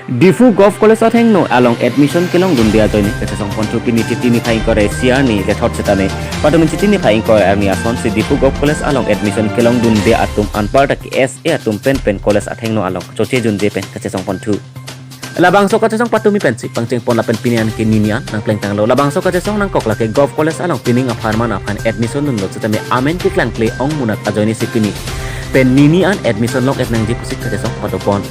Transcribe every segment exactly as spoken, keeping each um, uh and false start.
Diphu Govt College athengno along admission kelongdunde ajoine kachesong ponthu. Pini Chiti niphai ingkoi ra isi arni kethot setame patumin Chiti niphai ingkoi ra arni asonsi Diphu Govt College along admission kelongdunde atum anparta K S A atum pen pen college athengno along choche junde pen kachesong ponthu. Labangso kachesong patumi pensi pangcheng pon lapen pini an ke nini an nangpleng tanglo. Labangso kachesong nangkok lake Govt College along pining apharman aphan admission dunlo setame amen keklangkle ong munat ajoine si pini pen nini an admission long-et nangji pusi kachesong pato pon.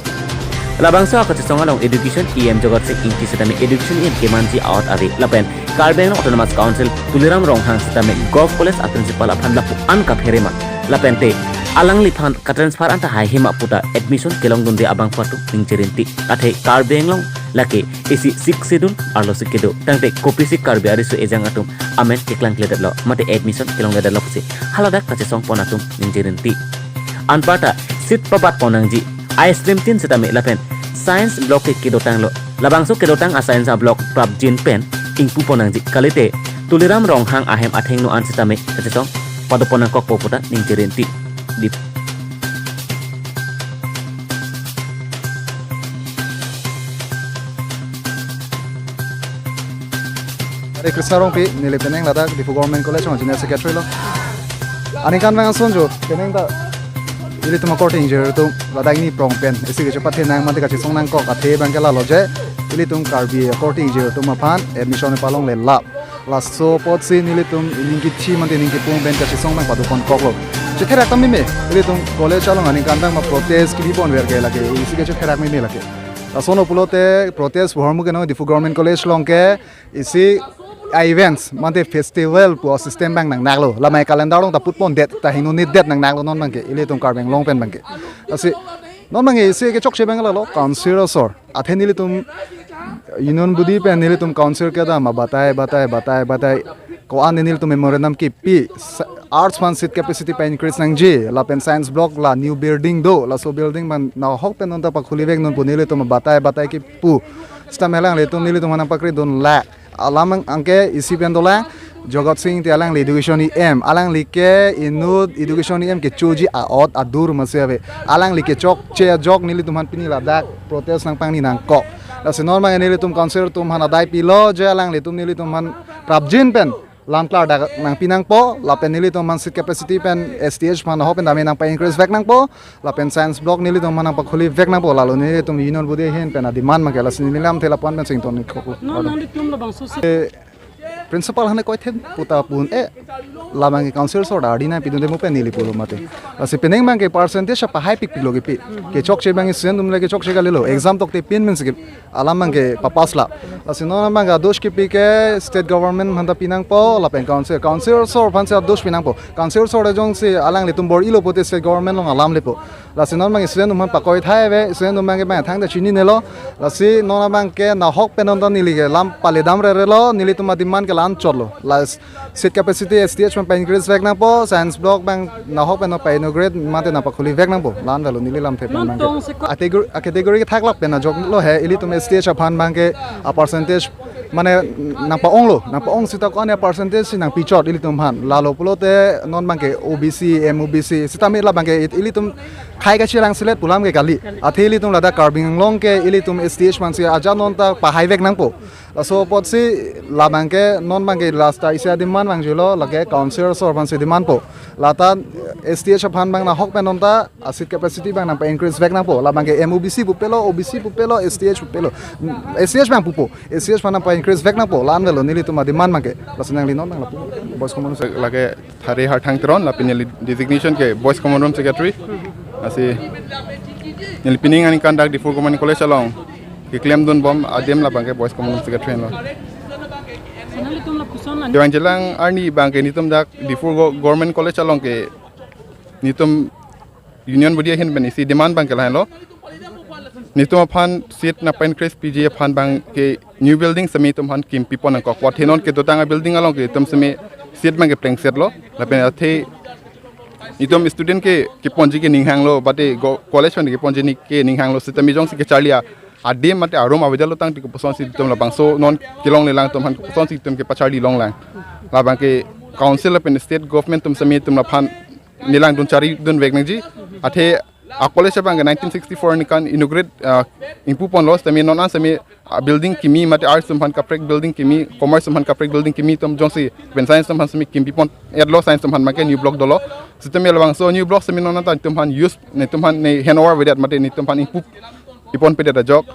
Labangso akachesong along Education E M Jagat Sing Engti setame Education E M kemanji a-ot ave lapen Karbi Anglong Autonomous Council Tuliram Ronghang setame Govt College a-principal aphan lapu-an kaphere ma lapente alangliphan ka-transfer anta haihe ma puta admission kelongdunde abangphu atum ningje rinti. Athe Karbi Anglong lake isi Sixth Schedule arlosi kedo. Tangte kopisi Karbi ariso ejang atum amen keklangkledetlo mate admission kelongledetlo pusi haladak kachesong pon atum ningje rinti. Anparta seat pabat pon nangji, ice cream tin setame lapen science block ke kedotanglo. Labangso kedotang a-science a-block prapjin pen ingpu pon nangji kalite Tuliram Ronghang ahem athengno an setame kachesong pato pon nangkokpo puta ningje rinti. Dip. Hare Krishna Rongpi, neli penang ladak Diphu Government College along Junior Secretary lo. Aningkanvang ason jo, penang ta ilitum akorte ingjir atum ladak neli prong pen isi kechepathe nang mate kachesong nangkok athe abangke lalo je, ilitum Karbi akorte ingjir atum aphan admission palongle lap. Laso apotsi nelitum ining kithi mate ining kipung pen kachesong nangpado ponkoklo. Chetherak ta meme, ilitum college along aningkanvang ma protest kebi ponverke lake, isi kechetherak meme lake. Lason pulote protest ahormu ke non Diphu Government College along ke isi a-events mate festival pu system abang nangnaklo. Lamai calendar along ta put pondet, ta hingno nidet nangnaklo non abangke, ilitum Karbi Anglong pen abangke. Lasi non abangke isi kechokche abang lalo council asor. Athe nelitum union body pen nelitum council kedam ma batai, batai, batai, batai. Ko-an nelitum memorandum kipi, sa-, arts aphan seat capacity pa-increase nangji, lapen science block la new building do, laso building abang nahok pen non ta pakhulivek non pu nelitum batai batai kipu. Setame alanglitum nelitum aphan nangpakridun lak. Alam ang-, anke isi pen dolang, Jagat Sing Engti alangli Education E M, alangli ke inut Education E M kechoji a-ot adur masi ave. Alangli kechokche ajok nelitum aphan pini ladak protest nangpangni nangkok. Lasi non abang nelitum council atum aphan adai pilo je alanglitum nelitum aphan prapjin pen lam klardak nangpi nangpo, lapen nelitum aphan seat capacity pen S T H aphan nahok pen dame nangpa-increase vek nangpo, lapen science block nelitum aphan nangpakhulivek nangpo, lalo nelitum union body ahin pen a-demand abangke. Lasi neli lamthe lapu-an pen sington ni koklo. Non nanglitum labangso si- Eh, principal aphan koithe puta pun, eh, labangke council asor ta ardi nangpidunde mo pen neli pulo mate. Lasi penang abangke percentage apa high pick pilo kipi. Kechokche abang student atum le kechokche kalilo. Exam tokte pin men si ke alam abangke papass la. Lasi non abangke adosh kipi ke state government aphan ta pi nangpo, lapen council, council asor aphansi adosh pi nangpo. Council asor jongsi alanglitum bor-ilo pote state government along alam lepo. Lasi non abang student atum aphan pakoi thai ave, student atum abangke abang thangta chininelo. Lasi non abangke nahok pen non ta neli ke lam paledam rerelo, nelitum a-demand ke la-an chotlo. Lasi seat capacity S T H aphan pa-increase vek nangpo, science block abang nahok pen non pa-inaugurate mate nangpakhulivek nangpo. La-an avelo neli lamthe pen Non abangke. tong se ko- A-category, a-category kethak lak pen ajoklo he, ilitum S T H aphan abangke a-percentage mane nangpa-onglo, nangpa-ong seta ko-an a-percentage si nangpichot ilitum aphan. Lalo pulote non abangke O B C, M O B C, sitame labangke it-, ilitum khei kachelang selet pu alam ke kali. Athe ilitum ladak Karbi Anglong ke ilitum S T H aphansi aja non ta pahaivek nangpo. Laso apotsi labangke non abangke last ta isi a-demand abang jilo, lake council asor aphansi demand po. Lata S T H aphan abang nahok pen non ta a-seat capacity abang nangpa-increase vek nangpo. Labangke M O B C pupelo, O B C pupelo, S T H pupelo. S T H abang pupo. S T H aphan nangpa-increase vek nangpo. La-an avelo nelitum a-demand abangke. Lasi nangli non abang lapu. Boys Common Room se- Lake Thare Harthang Teron, lapen neli designation ke Boys Common Room Secretary. Lasi neli pining aningkan dak Diphu Government College along keklemdunbom adim labangke Boys Common Room Secretary lo. Sana litum lapuson an- Kevang jelang arni abangke nelitum dak Diphu Go-, Government College along ke nelitum union body ahin pen isi demand abangke lahenlo. Nelitum aphan seat nangpa-increase piji aphan abangke new building sitame nelitum aphan kimpi pon nangkok. Athe non kedotang a-building along ke nelitum sitame seat abangke plengsetlo. Lapen athe nelitum student ke keponji ke ninghanglo, bate go-, college aphan keponji ni ke ninghanglo, sitame jongsi kecharli a-, adim mate a-room avedetlo tangte kopusonsi nelitum labangso non kelonglelang atum aphan kopusonsi nelitum kepacharli longlang. Labangke council lapen state government atum sitame nelitum aphan nelangdun charidunvek nangji. Athe A college abang ke nineteen sixty-four aningkan inaugurate, ah, ingpu ponlo, sitame non an sitame, ah, building kimi mate arts atum aphan kaprek building kimi, commerce atum aphan kaprek building kimi atum jongsi pen science atum aphan sitame kimpi pon-etlo, science atum aphan abang ke new block dolo. Sitame labangso new block sitame non an ta netum aphan use, netum aphan ne handover avedet mate netum aphan ingpu pipon pedet ajok.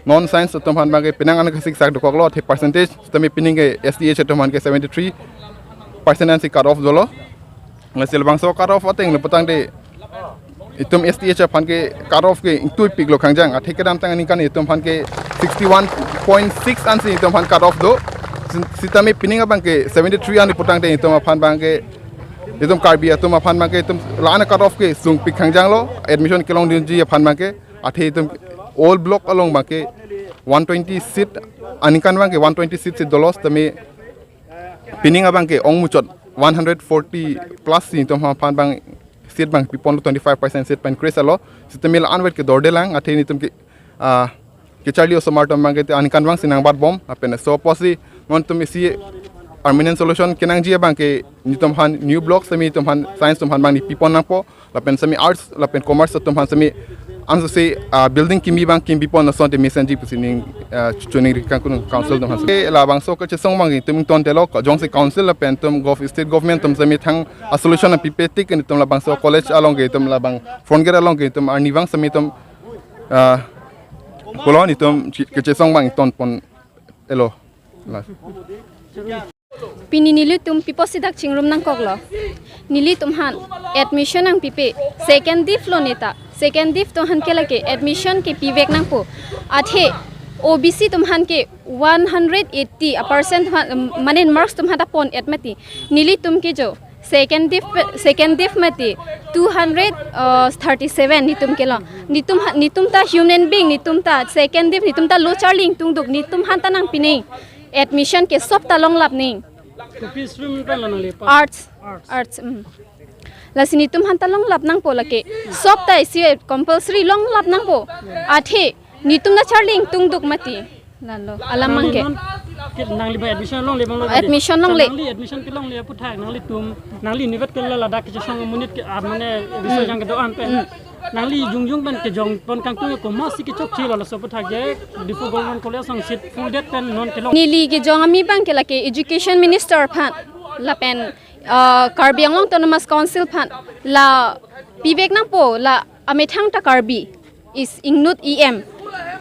Non science atum aphan abang ke penang an kasiksak dokoklo, athe percentage sitame pining ke S T H atum aphan ke seventy-three percent ansi cut off dolo. Lasi labangso cut off ateng le putangte itum S T H aphan ke cut off ke ingtuipiklo khangjang. Athe kedamtang aningkan itum aphan ke sixty-one point six ansi itum aphan cut off do. Sin-, sitame pining abang ke seventy-three an putangte itum aphan abang ke, itum Karbi atum aphan abang ke itum la-an cut off ke sungpik khangjanglo, admission kelongdunji aphan abang ke. Athe itum old block along abang ke one twenty seat, aningkan abang ke one twenty seat seat dolo, sitame pining abang ke ongmuchot one hundred forty plus si itum aphan abang seat abang piponlo, twenty-five percent seat pen increase alo. Sitame la-an vet ke dordelang, athe netum ke, ah, kecharli osomar atum abang ke aningkan abang si nangbatbom, lapen laso apotsi non itum isi permanent solution kenangji abang ke netum aphan new block sitame netum aphan science atum aphan abang nepipon nangpo, lapen sitame arts lapen commerce atum aphan sitame anso si, ah, building kimi abang kimpi pon asonte mesenji pusi ning, ah, choningri kangkun council atum aphan sitame. Labangso kachesong abang itum ingtontelo, jongsi council lapen itum gov-, state government atum sitame thang a solution pipe tik netum labangso college along ke itum labang front gate along ke itum arni abang sitame itum, ah, pulo netum chi-, kachesong abang ington pon-elo. Last. Pini nelitum pi apotsi dak chingrum nangkoklo. Nelitum aphan admission nangpipe. Second div lo neta. Second div atum aphan ke lake admission ke pivek nangpo. Athe O B C atum aphan ke one hundred eighty a percent aphan, um, mane marks atum aphan ta pon-et mati. Nelitum ke jo second div pe-, second div mati two hundred, uh, thirty-seven netum kelo. Netum ha-, netum ta human being, netum ta second div, netum ta lo charli ingtungduk, netum aphan ta nangpining. Admission ke sop ta longlap ning. Kopi stream pen lo nangli pa? Arts. Arts. Arts, mm. Lasi netum aphan ta longlap nangpo lake. Sop ta isi compulsory longlap nangpo. Athe netum ta charli ingtungduk mati. Lalo, alam abang ke. Nangli non ke nangli ba admission longle abang lo tadi. Admission longle. Nangli admission kelongle aphuthak nanglitum, nangli inutvet ke ladak kachesong amonit ke, ah, mane admission, mm, jang kedo-an pen. Mm. Nangli jongjong pen kejong pon kangtung ke komatsi kechokche lo, laso aphuthak je Diphu Government College along seat full det pen non kelong. Neli kejong ami abang ke lake Education Minister aphan lapen, ah, Karbi Anglong Autonomous Council aphan la pivek nangpo, la amethang ta Karbi, is ingnut E M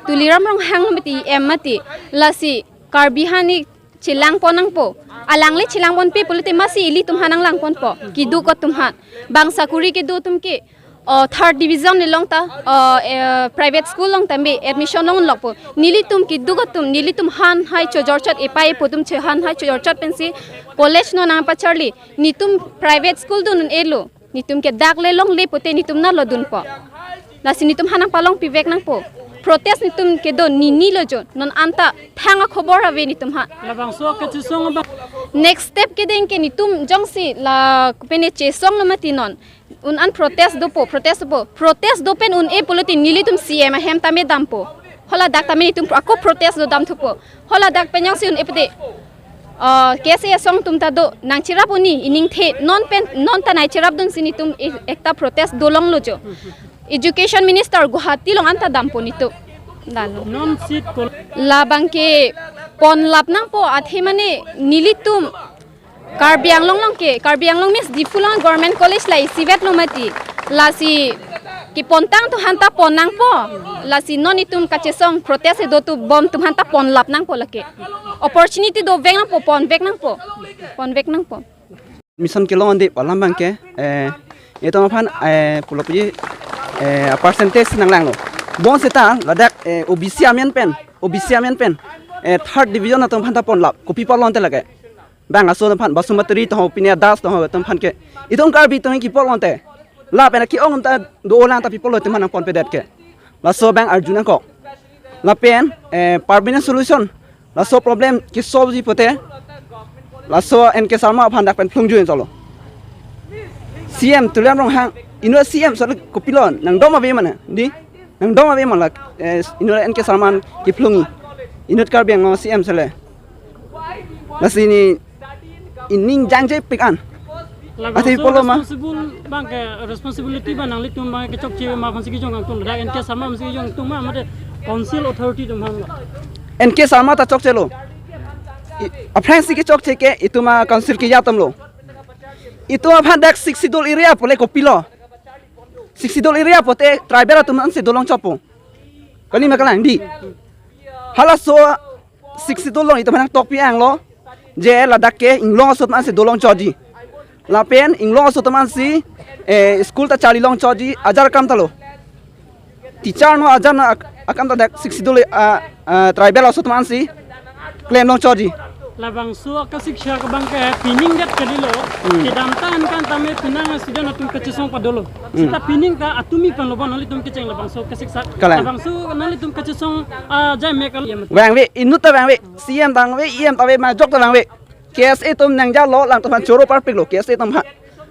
Tuliram Ronghang mati, E M mati, lasi Karbi aphan ne chelang pon nangpo. Alangli chelang ponpe pulote masi ilitum aphan nanglang ponpo. Keduk atum aphan. Bang sakuri kedo atum ke, oh, third division along ta, oh, eh, private school along tame admission longlokpo. Nelitum keduk atum, nelitum han hai chojorchot, epai epo atum che han hai chojorchot pensi college non nangpacharli. Netum private school dun un-elo. Netum ke dak le longle pute netum nalo dunpo. Lasi netum aphan nangpalong pivek nangpo. Protest netum kedo nini lo jo. Non anta thang akhobor ave netum aphan. Labangso kachesong abang. Next step kedeng ke netum jongsi la pene chesonglo mati non. Un an protest dopo, protest dopo. Protest do pen un-e pulote nelitum C M ahem tame dampo. Haladak tame netum ako protest do dam thupo. Haladak pen jongsi un-e pute, ah, K S A asong atum ta do, nangcherap un-e, iningthe, non pen, non ta nangcherapdunsi netum e-, ekta protest dolonglo jo. Education Minister Guwahati along anta dampo netum. Lalo. Non seat kol- Labang ke ponlap nangpo athe mane nelitum Karbi Anglong along ke, Karbi Anglong means Diphu along Government College la isivet lo mati. Lasi kepontang atum aphan ta pon nangpo. Lasi non itum kachesong protest kedo atum bom atum aphan ta ponlap nangpo lake. Opportunity dovek nangpo, ponvek nangpo. Ponvek nangpo. Admission kelong ande alam abang ke, eh, itum aphan, eh, pulo puji, eh, percentage nanglanglo. Bonseta ladak, eh, O B C amen pen, O B C amen pen, eh, third division atum aphan ta ponlap. Kopi pulo ante lake. Bang aso atum aphan, Basumati atum ho, Pinia Das atum ho, atum aphan ke. Itum Karbi atum ke pulo ante. Lapen ke-ong ta dolang ta people lo atum aphan nangponpedet ke. Laso abang arju nangkok. Lapen, eh, permanent solution. Laso problem ke-solve ji pute. Laso N K Sharma aphan dak pen phlungjuin solo. C M Tuliram Ronghang, inut C M solo kopilo, nangdom ave mane, di? Nangdom ave mane, eh, inut N K Sharma kephlungi. Inut Karbi Anglong C M sele. Lasi ne, ining jangjepik an. Labangso, ati polo ma, responsible abang ke, responsibility abang nanglitum abang kechokche ma aphansi kejong kangtung, dak N K Sharma aphansi kejong kangtung ma, mate council authority atum aphan lo? N K Sharma ta chokchelo. I, aphrangsi kechokche ke itum a council keja atum lo. Itum aphan dak Sixth Schedule area pule kopilo? Sixth Schedule area pote tribal atum aphansi dolongchotpo. Kali ma kalang dei. Halaso Sixth Schedule along itum aphan tokpi ang lo, je ladak ke inglong aso atum aphansi dolongchotji. Lapen inglong aso atum aphansi, eh, school ta charli longchotji, ajar akam ta lo. Teacher no ajar no ak-, akam ta dak Sixth Schedule, ah, ah, tribal aso atum aphansi klem longchotji. Labangso akasik sia abang ke pining det kalilo. Hmm. Kedamtang an kan tame penang student atum kachesong padolo. Hmm. Seta pining ta atum aphan lo abang nanglitum kecheng labangso akasik sak. Kalang. Labangso nanglitum kachesong, ah, jai me kal. Vangve, inut ta vangve, C M ta vangve, E M ta vangve, majok ta vangve. K S A atum nangjalo, alangtum aphan choro parpiklo, K S A atum aphan.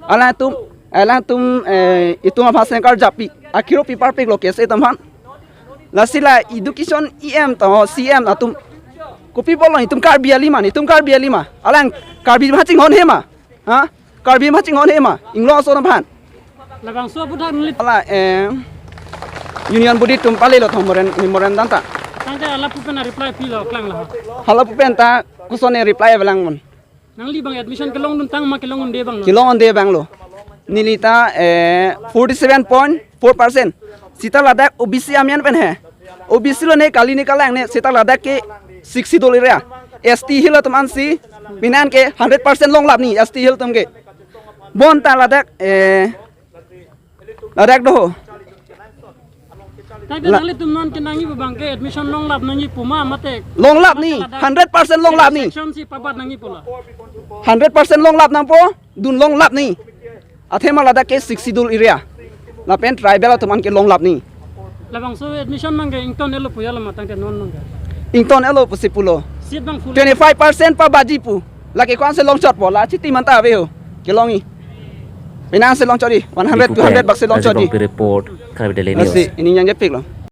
Alangtum, alangtum, eh, itum aphan sengkar japi, akiro pi parpiklo K S A atum aphan. Lasi la education E M to C M atum kopi pulo, itum Karbi alima, itum Karbi alima. Alang Karbi aphan chinghon he ma? Ha? Karbi aphan chinghon he ma? Inglong aso atum aphan. Labangso aphuthak nangli. Hala, eh, union body atum palelo thom moren, memorandum ta. Tangte hala pu pen reply pilo klang la? Hala pu pen ta koson reply avelang mon. Nangli abang admission kelongdun tang ma kelongdunde abang lo? Kelongdunde abang lo. Neli ta, eh, forty seven point four percent. Seta ladak O B C amen pen he. O B C lo ne, kali ne kalang ne, seta ladak ke Sixth Schedule area. S T Hill atum aphansi, penang ke hundred percent longlap ni S T Hill atum ke. Bonta ladak, eh, ladak do. Tangte la- nanglitum non kenangji abang ke admission longlap nangji pu ma mate? Longlap ni, ladak hundred percent longlap ni. Section si pabat nangji pu la? Hundred percent longlap nangpo, dun longlap ni. Athema ladak ke Sixth Schedule area. Lapen tribal atum aphan ke longlap ni. Labangso admission abang ke ington-etlo pu ya la ma tangte non abang ke? Ington-etlo pusi pulo. Seat abang full. Twenty five percent pabatji pu. Lake ko-ansi longchotpo, la chiti manta ave ho. Kelongji. Penang si longchotji, one hundred, Ipu two hundred pen, bak si longchotji. Rajibang Pi report, Karbi Daily News. Lasi, ini yang jepik lo.